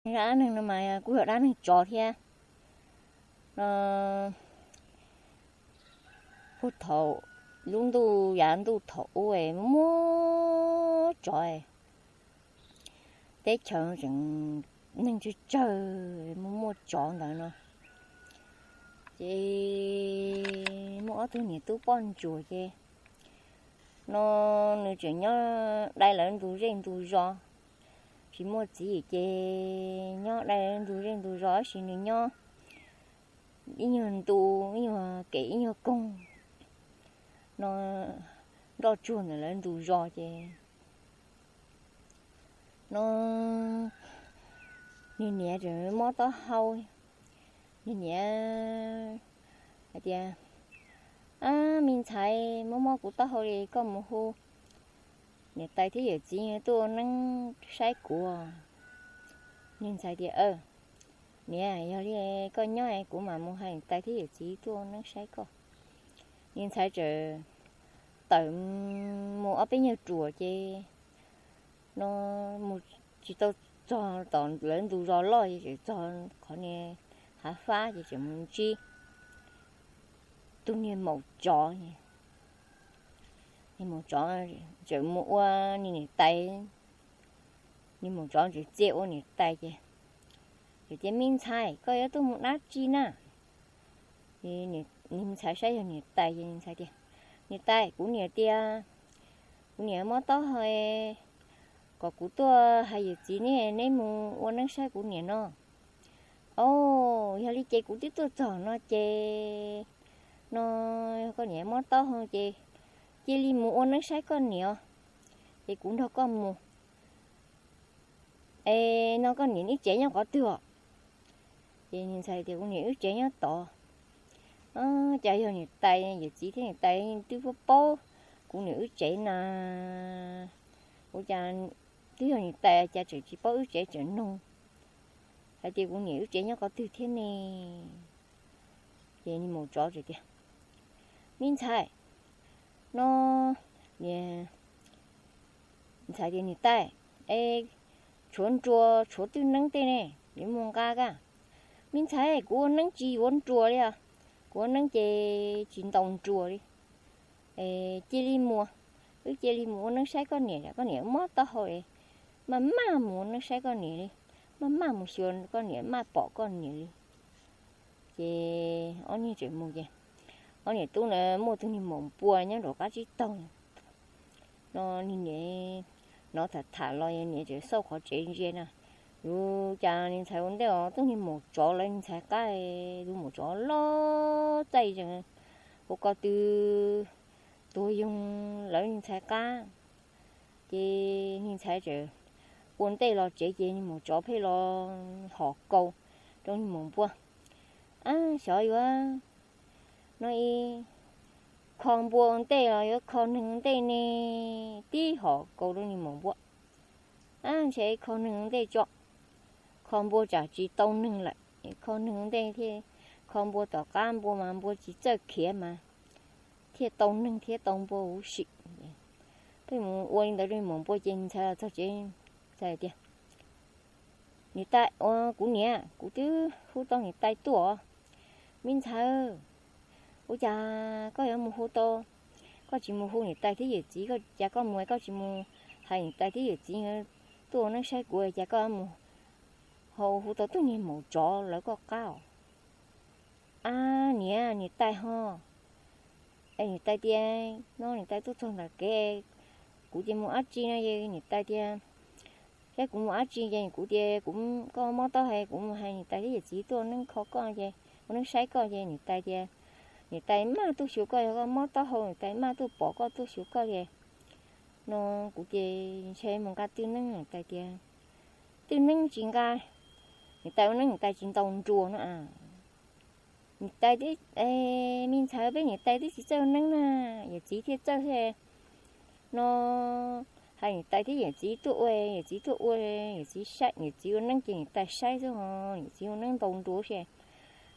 Dab neeg no mas kuj yog dab neeg tsov thiab no. Puag thaum lub ntuj yav ntuj thaum ub muaj muaj tsov, teb chaws tseem neeg tsawg tsawg, muaj muaj tsov ntawd no. Ces muaj ob tug niam tub poj ntsuam ces no nws tseem nyob dai lawv ntug zej ntug zos, tsis muaj txiv ces nyob dai lawv ntug zej ntug zos tab sis nws nyob ib nyuag ntu, ib nyuag kev ib nyuag koog no, nroj tsuag ntawm lawv ntug zos ces no nws niam tseem mob taub hau. Nws niam hais tias, Ab, me ntxhais, mob mob kuv taub hau li, koj mus hu niam tais thiab yawm txiv tuaj ua neeb saib kuv. Nws ntxhais tias, Niam, yog li koj nyob kuv mam mus hais niam tais thiab yawm txiv tuaj ua neeb saib koj. Nws ntxhais txawm tawm mus ob peb nyuag ruam ces no mus tsis tau txog tom lawv ntug zos loj ces txawm txog qhov niag hav fab ces txawm mus ntsib tus niag maum tsov. Niag maum tsov txawm mus ua niam tais, niag maum tsov txawm txia ua niam tais ces, Txawm tias, Me ntxhais, koj yuav tuaj mus dab tsi na? Nws ntxhais saib yog niam tais ces nws ntxhais tias, Niam tais, kuv niam tias kuv niam mob taub hau, kom kuv tuaj hais yawm txiv neb, neb mus ua neeb saib kuv niam no. Au, yog li ces kuv twb tuaj txog no ces no koj niam mob taub hau ces cia li mus ua neeb saib koj niam os, ces kuv nrog koj mus. Es no koj niam wb tsev nyob qhov twg os? Ces nws ntxhais tias, Kuv niam wb tsev nyob tod. Cas yog niam tais, yawm txiv thiab niam tais twb paub paub kuv niam wb tsev na. Ua cas twb yog niam tais cas tseem tsis paub wb tsev, tseem nug hais tias kuv niam wb tsev nyob qhov twg thiab ne? Ces niag maum tsov txawm tias, Me ntxhais, no, niam ntxhais tias, Niam tais, es tshuav nruas tshuav twj neeb tej ne, yuav mus nqa kaj. Me ntxhais, kuv ua neeb tsis yuav nruas li os, kuv ua neeb ces tsis ntaus nruas li. Cia li mus, wb cia li mus ua neeb saib koj niam, koj niam mob taub hau, maj maj mus ua neeb saib koj niam li, maj maj mus xyuas koj niam, maj pom koj niam li. Ces ob niag txawm mus ces ob niam tub na muaj tus niag maum npua nyob nraum qab tsib taug no, niag niam hnov tham tham los niam tseem xauj qhov tsev ntsia na, yuav cas niag ntxhais ua ntej os, tus niag maum tsov lawv niag ntxhais qab, tus maum tsov loj txaij zees, ua ko tw tuag yoog lawv niag ntxhais qab. Ces niag ntxhais txawm ua ntej los tsev ces niag maum tsov pheej los hom kaus rau niag maum npua, Ab, xyov yuav no ib kho npua ua ntej los yuav kho neeg ua ntej ne? Tib hom kaus rau niag maum npua, Ab, ntshe kho neeg ua ntej tso, kho npua tsam tsis tau neeg lawm, kho neeg ua ntej thiaj, kho npua tom qab npua mas npua tsis txawj khiav mas thiaj tau neeg thiab tau npua huv si. Pheej mus ua li ntawd rau niag maum npua ces niag ntxhais los txog tsev, ntxhais tias, Niam tais, ua kuv niam, kuv twb hu tau niam tais tuaj os. Me ntxhais, ua cas koj yuav mus hu tau, koj tsis mus hu niam tais thiab yawm txiv, koj cas koj mus koj tsis mus hais niam tais thiab yawm txiv tuaj ua neeb saib kuv, cas koj mus ho hu tau tus niag maum tsov lawv koj qab os? Ab niam, niam tais ho, es niam tais tias no niam tais tuaj txog ntawm kev, kuv tias mus dab tsi no es niam tais tias, thiab kuv mus dab tsi ces kuv tias kuv, koj mob taub hau kuv mus hais niam tais thiab yawm txiv tuaj ua neeb kho koj ces, ua neeb saib koj ces niam tais tias, niam tais maj tuaj xyuas koj, yog koj mob taub hau niam tais maj tuaj pom koj tuaj xyuas koj ces no kuv tias ntshe mus nqa twj neeb, niam tais tias twj neeb tsis nqa, niam tais ua neeb niam tais tsis ntaus nruas no. Niam tais, me ntxhais, peb niam tais twb tsis txawj ua neeb na, yawm txiv thiaj txawj thiab no. Hais niam tais thiab yawm txiv tuaj ua, yawm txiv tuaj ua, yawm txiv saib, yawm txiv ua neeb ces niam tais saib xwb ho, yawm txiv ua neeb ntaus nruas xwb.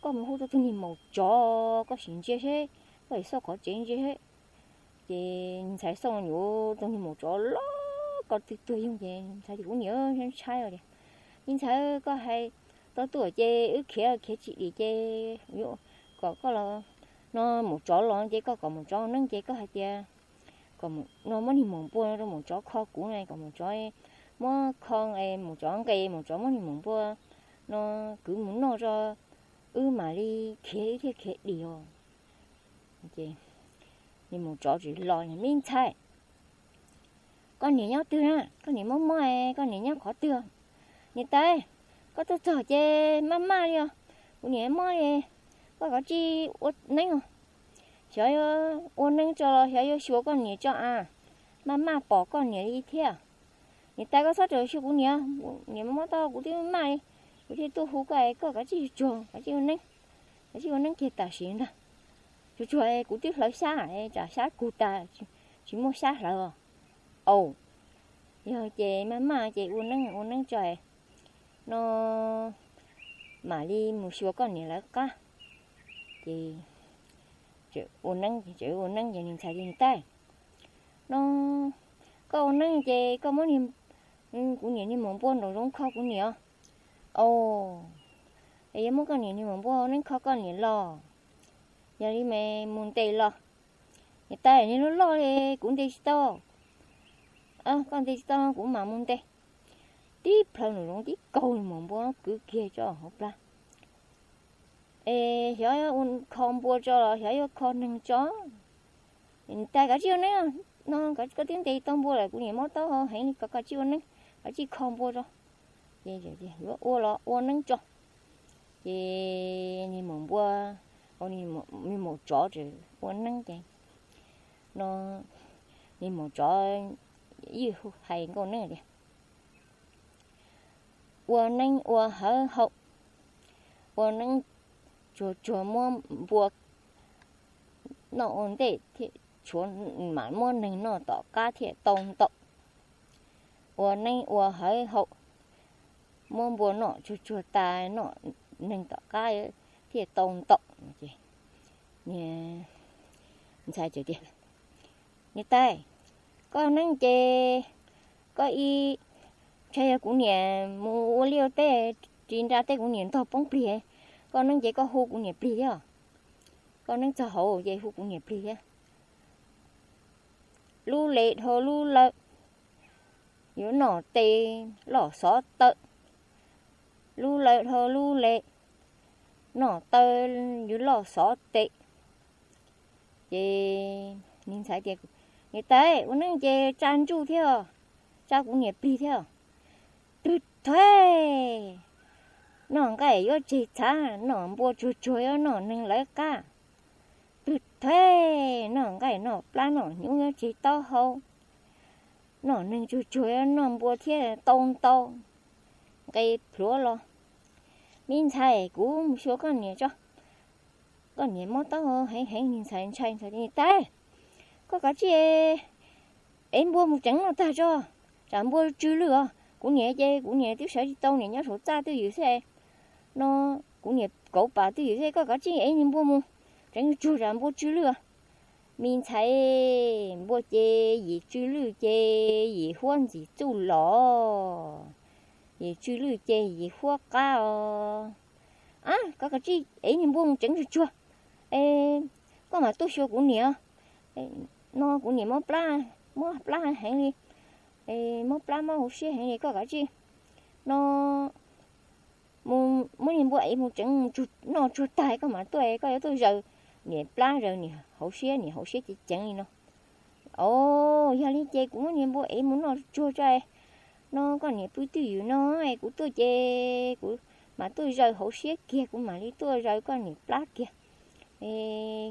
Koj mus hu tau tus niag maum tsov, koj sim ntsia seb, koj sim xauj qhov tsev ntsia seb. Ces ntxhais xauj yuav tus niag maum tsov loj ko tw tuag yoog ces ntxhais tias kuv niam ntshai tias Me ntxhais, koj hais tau tuaj ces wb khiav khiav tsis dim ces kom koj los, no maum tsov los ces koj kom maum tsov ua neeb ces koj hais tias kom no muab niag maum npua rau maum tsov kho kuv na, kom maum tsov muab kho, maum tsov nqes, maum tsov muab niag maum npua no kwv mus noj tso, wb mam li khiav wb thiaj khiav dim os. Niag maum tsov tsis los, Me ntxhais, koj niam nyob twg na? Koj niam mob mob, koj niam nyob qhov twg? Niam tais, koj tuaj txog ces maj maj li os, kuv niam mob li, koj kav tsij ua neeb os. Xyov yuav ua neeb tso los xyov yuav xyuas koj niam tso a, maj maj pom koj niam li thiab. Niam tais, koj txhob rawm xyuas kuv niam, niam mob mob tau kuv twb maj li, kuv thiaj tuaj hu koj, koj kav tsij tsuag, kav tsij ua neeb, kav tsij ua neeb kiag tam sim ntag. Tsuag tsuag, kuv twb hlawv xyab, tsam xyab kug tas, tsis muaj xyab hlawv os. Au, yog ces maj maj ces ua neeb ua neeb tso, no mam li mus xyuas koj niam lawv qab. Ces ua neeb, tseem ua neeb ces niag ntxhais tias, Niam tais, no koj ua neeb ces koj muab kuv niam niag maum npua nraum zoov kho kuv niam. Au, es yuav muab koj niam niag maum npua neeb kho koj niam los? Yog li mas mus ntes los. Niam tais, niag loj loj li kuv ntes tsis tau. Koj ntes tsis tau kuv mam mus ntes. Tib plhaw nraum zoov tib kaug niag maum npua kwv kiag tso hauv plab. Es xyov kho npua tso los xyov yuav kho neeg tso. Niam tais, kav tsij ua neeb, no koj twb ntes tau npua lawm, kuv niam mob taub hau heev li, koj kav tsij ua neeb, kav tsij kho npua tso. Ces yuav ua los ua neeb tso. Ces niag maum npua, niag maum tsov tseem ua neeb ces no niag maum tsov ywj hais nkauj neeb tias, Ua neeb ua hawv haum, ua neeb tsuag tsuag muab npua noj ua ntej, tshuav mam muab neeg noj tom qab thiaj tau ntau. Ua neeb ua hawv haum, muab npua noj tsuag tsuag tas noj neeg tom qab thiaj tau ntau. Niag ntxhais tias, Niam tais, koj neeb ces koj ib, ntshai yog kuv niam mus ua liaj ua teb, ris nra teb kuv niam ntog poob plig. Koj neeb ces koj hu kuv niam plig thiab. Koj neeb txog hauv ces hu kuv niam plig thiab. Lub le dhau lub lawm, yuav noj tes loj xov taw. Lub le dhau lub le, noj taw yuav loj xov tes. Ces niag ntxhais tias, Niam tais, ua neeb ces tsa ntsuj thiab, tsa kuv niam plig thiab. Twb thuav, noj nqaij yuav tseg txhav, noj npua tsuag tsuag yuav noj neeg lawv qab. Twb thuav, noj nqaij noj plab noj hnyuv yuav tseg taub hau, noj neeg tsuag tsuag yuav noj npua thiaj tau ntau. Nqe plhuav los, Me ntxhais, kuv mus xyuas koj niam tso. Koj niam mob taub hau heev heev. Niag ntxhais ntshai ntxhais tias, Niam tais, koj kav tsij ev npua mus tseev noj tag tso, tsam npua tsw lwj os. Kuv niam ces kuv niam twb sawv tsis tau, niam nyob saum txaj twj ywm xwb no, kuv niam kauv pam twj ywm xwb. Koj kav tsij ev niag npua mus tseev tsuag tsam npua tsw lwj. Me ntxhais, npua ces yim tsw lwj ces yim huab ntxim txuj los, yim tsw lwj ces yim huab qab os. A, koj kav tsij ev niag npua mus tseev tsuag tsuag, es koj mam tuaj xyuas kuv niam. No kuv niam mob plab, mob plab heev li, mob plab mob hauv siab heev li. Koj kav tsij no mus muab niag npua ev mus tseev noj tsuag tag koj mam tuaj, koj yuav tuaj zaws niam plab zaws niam hauv siab, niam hauv siab ceev ceev li no. O, yog li ces kuv muab niag npua ev mus noj tsuag tso, no koj niam pw twj ywm no, kuv tuaj ces kuv mam tuaj zaws hauv siab kiag, kuv mam li tuaj zaws koj niam plab kiag,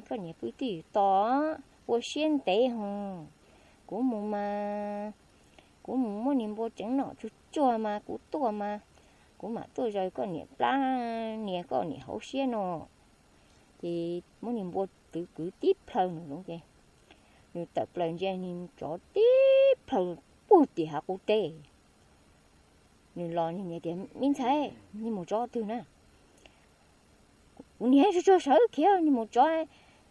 koj niam pw twj ywm tos, ua siab ntev ho. Kuv mus mas, kuv mus muab niag npua tseev noj tsuag tsuag mas kuv tuaj mas, kuv mam tuaj zaws koj niam plab niag koj niam hauv siab no. Ces muab niag npua twv kwv tib plhaw nraum zoov ces nws tawm plaws ntsia niag tsov tib plhaw puag tim hav qub teb. Nws los nws tias, Me ntxhais, niag maum tsov twg na? Kuv niam tsuag tsuag sawv khiav, niag maum tsov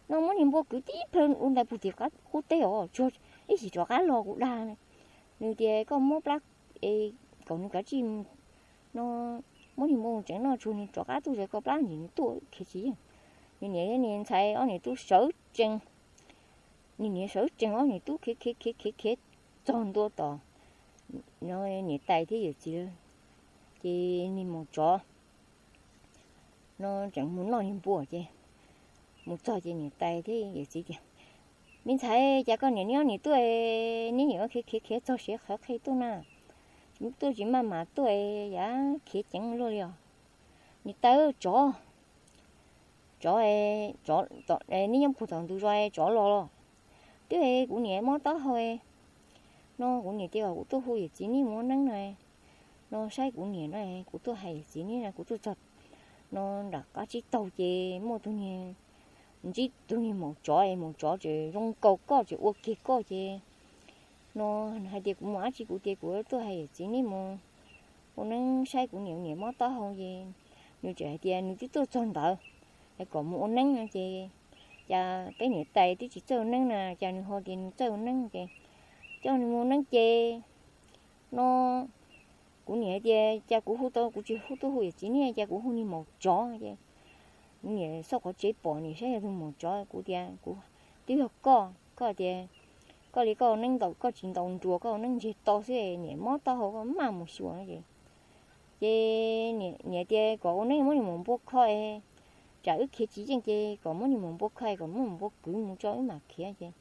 no muab niag npua kwv tib plhaw ua ntais puag tim qub teb os, tsuag ib chim rov qab los kuv dag. Nws tias, Koj mob plab, kom nws kav tsij no muab niag npua mus tsev noj tsuag, niag tsov qab tuaj zov koj plab ntsis nws tuaj khiav tsis yeej. Nws niam thiab niag ntxhais ob niam tub sawv tsees, nws niam sawv tsees ob niam tub khiav khiav khiav khiav khiav txog ntua tom no niam tais thiab yawm txiv, ces niag maum tsov no tseem mus noj niag npua ces mus txog ces niam tais thiab yawm txiv tias, me ntxhais, cas koj niam neb ob niam tuaj, neb niam khiav khiav khiav txog siav qhov qhi tuaj na, tuaj tsis maj mam tuaj, yav khiav ceev luaj li os. Niam tais, tsov, tsov, neb nyob puag tom ntug zos tsov los los. Twb kuv niam mob taub hau no kuv niam tias kom kuv tuaj hu yawm txiv neb mus ua neeb no, no saib kuv niam no, kuv tuaj hais yawm txiv neb no, kuv tuaj txog no nram qab tsib taug ces muaj tus niag, ntsib tus niag maum tsov, maum tsov tseem zoo nkaus koj, tseem ua kiag koj ces no hais tias kuv mus dab tsi, kuv tias kuv tuaj hais yawm txiv neb mus ua neeb saib kuv niam, niam mob taub hau ces nws tseem hais tias nws twb tuaj txog ntawd es kom mus ua neeb no ces cas peb niam tais twb tsis txawj ua neeb na, cas nws ho tias nws txawj ua neeb ces coj nws mus ua neeb ces no kuv niam hais tias cas kuv hu tau, kuv tsis hu tuaj hu yawm txiv neb, cas kuv hu niag maum tsov ces kuv niam xauj qhov tsev pom niam saib yog tus maum tsov, kuv tias kuv twb yog koj, koj tias koj li koj ua neeb ntaus, koj tsis ntaus nruas, koj ua neeb ntseg to xwb, niam mob taub hau koj maj mus xyuas no ces, ces niam tias kom ua neeb muab niag maum npua kho, tsam wb khiav tsis yeej ces kom muab niag maum npua kho, kom muab maum npua kwv mus tso wb mam khiav ces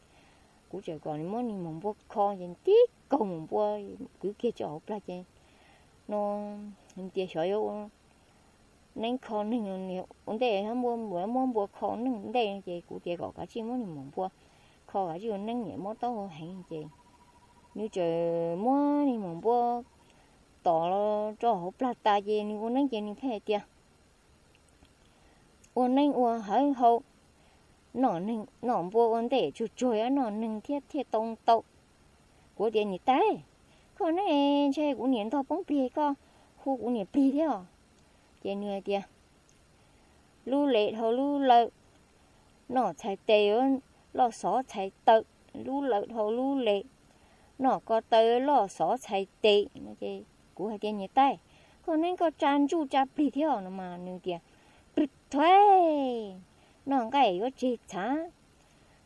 kuv tseem kom nws muab niag maum npua kho ces tib kaug maum npua kwv kiag tso hauv plag ces no tias xyov yuav ua neeb kho neeg ua ntej, muab npua kho neeg ntej ces kuv tias kom kav tsij muab niag maum npua kho kav tsij ua neeb, niam mob taub hau heev ces nws tseem muab niag maum npua tom los rau hauv plag tas ces nws ua neeb ces nws pheej hais tias ua neeb ua hawv hau, noj neeg noj npua ua ntej tsuag tsuag noj neeg thiaj thiaj tau ntau. Kuv tias niam tais, koj neeb ntshe kuv niam ntog poob plig koj hu kuv niam plig thiab os. Ces nws hais tias lub le dhau lub lawm, noj txhais tes loj xov txhais taw, lub lawm dhau lub le, noj ko taw loj xov txhais tes no ces kuv hais tias niam tais, koj neeb koj tsa ntsuj tsa plig thiab no mas nws tias plig thuav, noj nqaij yuav tseg txhav,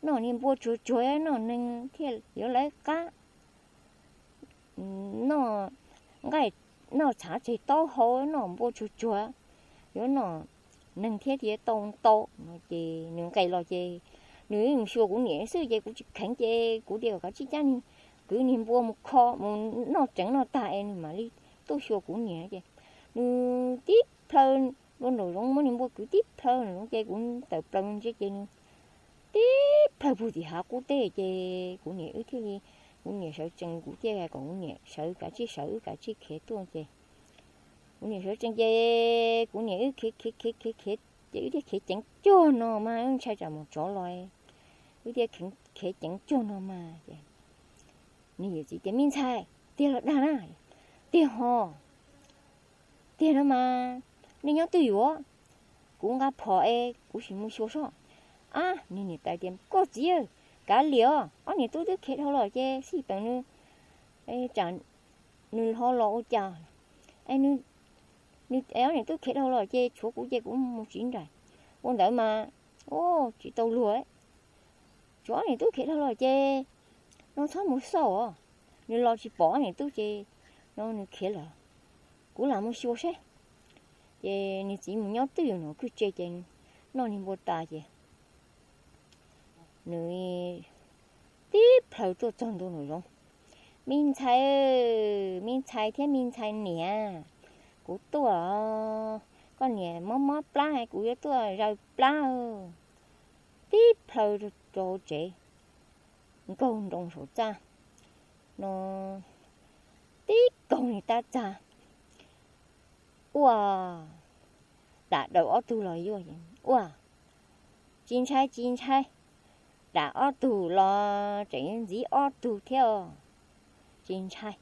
noj niag npua tsuag tsuag noj neeg thiaj yuav lawv qab, noj nqaij noj txhav tseg taub hau noj npua tsuag tsuag, yuav noj neeg thiab thiaj tau ntau no ces nws nqes los ces nws mus xyuas kuv niam xwb ces kuv tsis kheev ces kuv tias kom kav tsij cab niag kwv niag npua mus kho mus noj tseev noj tag es nws mam li tuaj xyuas kuv niam ces nws tib plhaw dua nraum zoov muab niag npua kwv tib plhaw nraum zoov ces kuv tawm plaws ntsia ces nws tib plhaw puag tim hav qub teb ces kuv niam wb thiaj li, kuv niam sawv tsees kuv thiaj kom kuv niam sawv kav tsij sawv wb kav tsij khiav tuaj ces kuv niam sawv tsees ces kuv niam wb khiav khiav khiav khiav khiav ces wb thiaj khiav ceev cuag no mas wb ntshai tsam mus tsov los, wb thiaj khiav ceev cuag no mas ces nws yawm txiv tias me ntxhais, tiag los dag na, tiag ho, tiag no mas, nej nyob twj ywm, kuv nqa phom es kuv sim mus xyuas sob. Ab, nws niam tais tias koj txiv, kav liam os, ob niam tub twb khiav dhau los ces xij peem nws, tsam nws ho los ua cas, nws, ob niam tub khiav dhau los ces tshuav kuv ces kuv mus tsis nraim. Ua ntawd mas, tsis tau luag, tshuav ob niam tub khiav dhau los ces no txhob mus xauj os, nws los tsis pom ob niam tub ces no nws khiav lawm, kuv lam mus xyuas seb. Ces nws txiv mus nyob twj ywm nram kwj tse ces noj niag npua tas ces nws tib plhaw tuaj txog ntua nraum zoov, me ntxhais, me ntxhais thiab me ntxhais niam, kuv tuaj, koj niam mob mob plab kuv yuav tuaj zaws plab. Tib plhaw rau tsev, nkaug nroo saum txaj no, tib kaug niag tab txag, ua, dam daws ob tug los yuav, ua, tsis ntshai tsis ntshai, dam ob tug los tseem ntxiv ob tug thiab, tsis ntshai.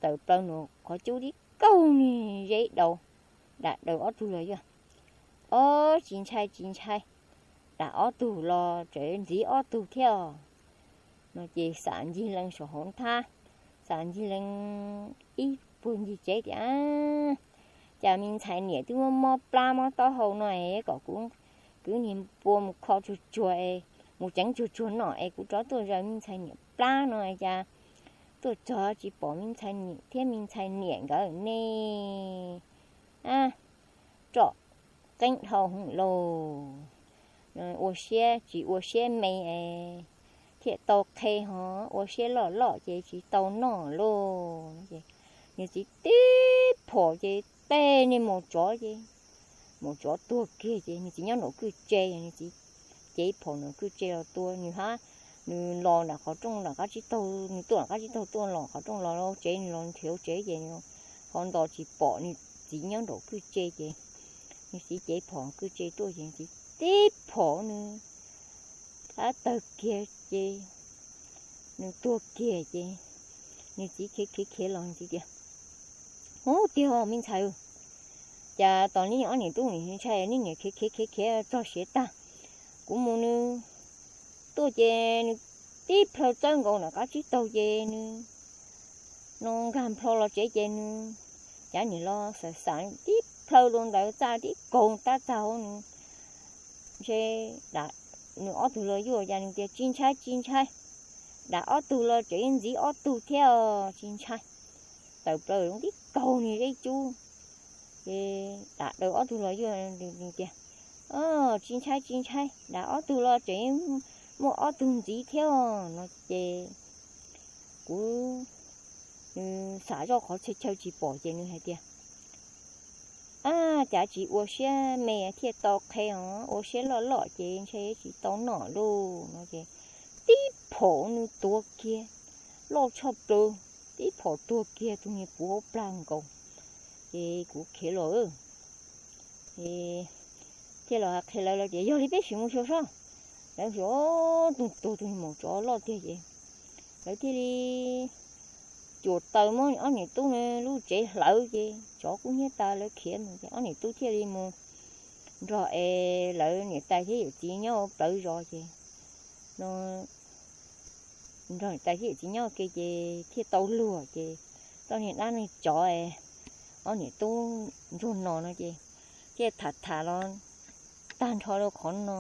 Tawm plaws nram qhov cub tib kaug niag zeb daus, dam daws ob tug los yuav, o, tsis ntshai tsis ntshai, dam ob tug los tseem ntxiv ob tug thiab. No ces xam ncig lees saum hauv nthab, xam ncig lees ib puag ncig tsev tias, Cas me ntxhais niam twb mob mob plab mob taub hau no es kom kuv kwv niag npua mus kho tsuag tsuag es mus tseev tsuag tsuag noj es kuv rov tuaj zaws me ntxhais niam plab no cas tuaj txog tsis pom me ntxhais niam thiab me ntxhais niam nkawd ne. Rov qeeb dhau hwv lauj, ua siab tsis ua siab me es thiaj tau qhe ho ua siab loj loj ces tsis tau noj lauj. Nws txiv tib phom ces tej niag maum tsov ces, maum tsov tuag kiag ces nws txiv nyob nraum kwj tse, nws txiv cev phom nraum kwj tse los tua nws hab. Nws los nram qhov rooj nram qab tsib taug, nws tuaj nram qab tsib taug tuaj los qhov rooj los tsev, nws los nrhiav tsev ces nws ho nto tsis pom nws txiv nyob nraum kwj tse ces nws txiv cev phom kwj tse tuaj ces nws txiv tib phom nws hlab tawg kiag ces nws tuag kiag ces nws txiv khiav khiav khiav los nws txiv tias, Ub tiag me ntxhais, cas tos neb ob niam tub nim ntshai neb niam khiav khiav khiav khiav txog siav tag, kuv mus nws tuaj ces nws tib plhaw txawb nkaus nram qab tsib taug ces nws no nkag nplho los tsev ces nws cav nim los xav xav tib plhaw rau ntawd txaj tib kaug tab txag hauv nws ntshe nws ob tug los yuj cas nws tias, Tsis ntshai tsis ntshai, dam ob tug los tseem ntxiv ob tug thiab os, tsis ntshai. Tawm plaws zoo tib kaug niag zeb cub ces dam daws ob tug los yuj tias, Tsis ntshai tsis ntshai, dam ob tug los tseem muaj ob tug ntxiv thiab os no ces kuv, nws xam zoj qhov txhia chaw tsis pom ces nws hais tias, Ab, cas tsis ua siab me thiaj tau qhe os, ua siab loj loj ces ntshe tsis tau noj lauj no ces tib phom nws tuag kiag, loj tshaj plaws, tib phom tuag kiag tus niag puv hauv plag nkaus. Ces kuv khiav los thiaj los hais qhia lawv, lawv tias, Yog li peb sim mus xyuas seb. Lawv xyuas, tus tuag tus niag maum tsov loj tiag ces lawv thiaj li cuam taws muab ob niam tub lub tsev hlawv ces tsov kub hnyiab tas lawv khiav mus ces ob niam tub thiaj li mus nrog es lawv niam tais thiab yawm txiv nyob plawv zos ces no nrog niam tais thiab yawm txiv nyob ua ke ces thiaj tau luag ces txoj niag dab niag tsov es ob niam tub ntsuag no no ces thiaj tham tham los tag nrho rau qhov no.